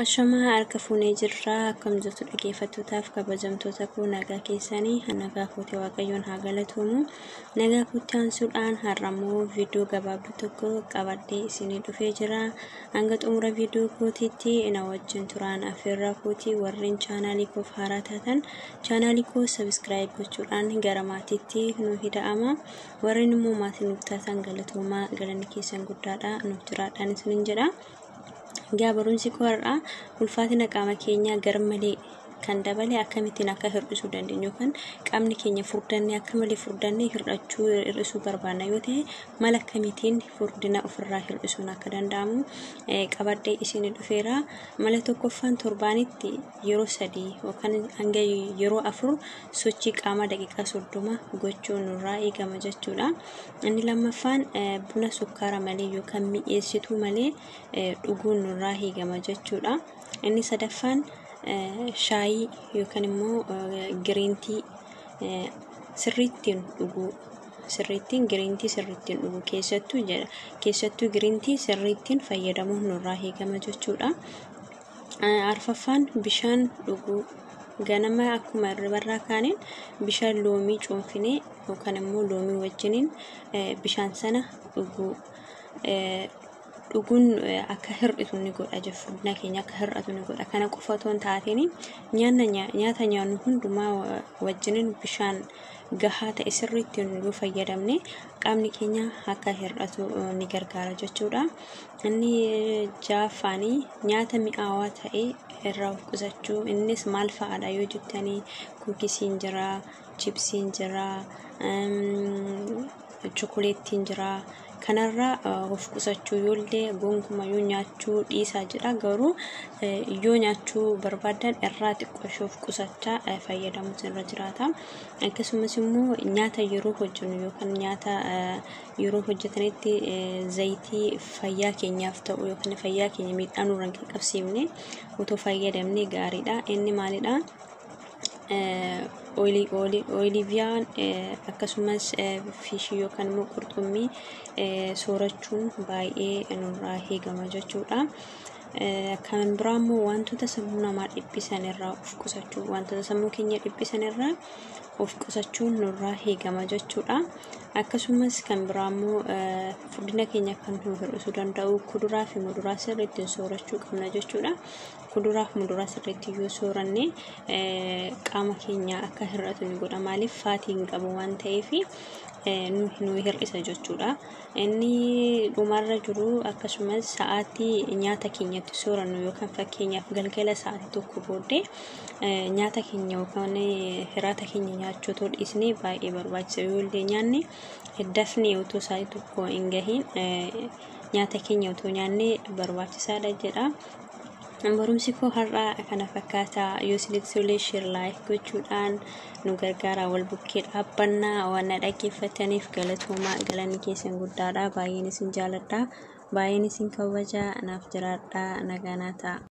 Ashamaa harka fuunee jirraa akkam jirtu dhaggeeffattootaaf kabajamtoota koo nagaa keessanii nagaa kootii Waaqayyoon haa galatoomu. Nagaa kootti aansuudhaan har'ammoo viidiyoo gabaabduu tokko qabadhee isinii dhufee jira. Hanga xumura viidiyoo kootiitti na wajjin turaan affeerraa kootii. Warreen chaanaalii koof haaraa taatan chaanaalii koo subscribe gochuudhaan gara maatiitti nu hidhama. Warreen immoo maatii nuuf taatan galatoomaa, galanni keessan guddaadha, nuuf jiraadhaan isiniin jedha. Egaa barumsi koo har'aa ulfaatina qaama keenyaa garmalee kan dabale akkamittiin akka hir'isuu dandeenyu, yookaan qaamni keenya furdannee akka malee furdannee hir'achuu hir'isuu barbaanna yoo ta'e, mala akkamiitiin furdina ofirraa hir'isuun akka danda'amu qabadhee isinii dhufeera. Mala tokkoffaan, torbaanitti yeroo 3 yookaan hanga yeroo 4 sochii qaamaa daqiiqaa 30 gochuun nurraa eegama jechuudha. Inni lammaffaan, buna sukkaara malee yookaan mi'eessituu malee dhuguun nurraa eegama jechuudha. Inni sadaffaan, shaayii yookaan immoo green tea sirriittiin dhuguu, sirriittiin green tea sirriittiin dhuguu keessattuu jedha, keessattuu green tea sirriittiin fayyadamuun nurraa eegama jechuudha. Arfaffaan, bishaan dhuguu. Ganama akkuma hirribarraa kaaneen bishaan loomii cuunfinee yookaan immoo loomii wajjiniin bishaan sana dhuguu. Dhuguun akka hir'isu ni godha jechuudha. Furdina keenya akka hir'atu ni godha. Kana qofa otoo hin taateen, nyaata nyaannu hundumaa wajjiniin bishaan gahaa ta'e sirriitti yoo fayyadamne qaamni keenya akka hir'atu ni gargaara jechuudha. Inni ja'affaanii, nyaata mi'aawaa ta'e irraa of qusachuu. Innis maal fa'aadha yoo jettanii, cookiesiin jira, chipsiin jira, chokoleettiin jira. Kanarraa of qusachuu, yoollee gonkumayyuu nyaachuu dhiisaa jedha, garuu yoo nyaachuu barbaadan irraa xiqqoo ishee of qusachaa fayyadamuutu irra jiraata. Akkasumas immoo nyaata yeroo hojjennu yookaan nyaata yeroo hojjetanitti zayitii fayyaa keenyaaf ta'u yookaan fayyaa keenya miidhaa nurra hin qaqqabsiifne otoo fayyadamne gaariidha. Inni maalidha? Oiliviyaan, akkasumas fishii yookaan immoo qurxummii soorachuun baay'ee nurraa eegama jechuudha. Kan biraa immoo wantoota sammuu namaa dhiphisan irraa of qusachuu, wantoota sammuu keenya dhiphisan irraa of qusachuun nurraa eegama jechuudha. Akkasumas kan biraa immoo furdina keenya kan nu hir'isuu danda'u kuduraa fi muduraa sirriitti soorachuu qabna jechuudha. Kuduraa fi muduraa sirriitti yoo sooranne qaama keenya akka hir'atu ni godha. Maaliif? Fatii hin qabu waan ta'eef nu hir'isa jechuudha. Inni dhumarra jiru, akkasumas sa'aatii nyaata keenyatti soorannu yookaan fakkeenyaaf galgala sa'aatii 1 booddee nyaata keenya yookaan hiraata keenya nyaachuu otoo dhiisnee baay'ee barbaachisa. Yoo illee nyaanne dafnee otoo sa'aatii 1 hin gahiin nyaata keenya otoo nyaannee barbaachisaadha jedha. Barumsi koo har'aa kana fakkaata. Yoo isinitti tolee, share, like gochuudhaan nu gargaara. Wal bukkee dhaabbannaa. Waan na dhaggeeffataniif galatoomaa, galanni keessan guddaadha. Baay'een isin jaaladha, baay'een isin kabaja. Naaf jiraadha, nagaa naa ta'a.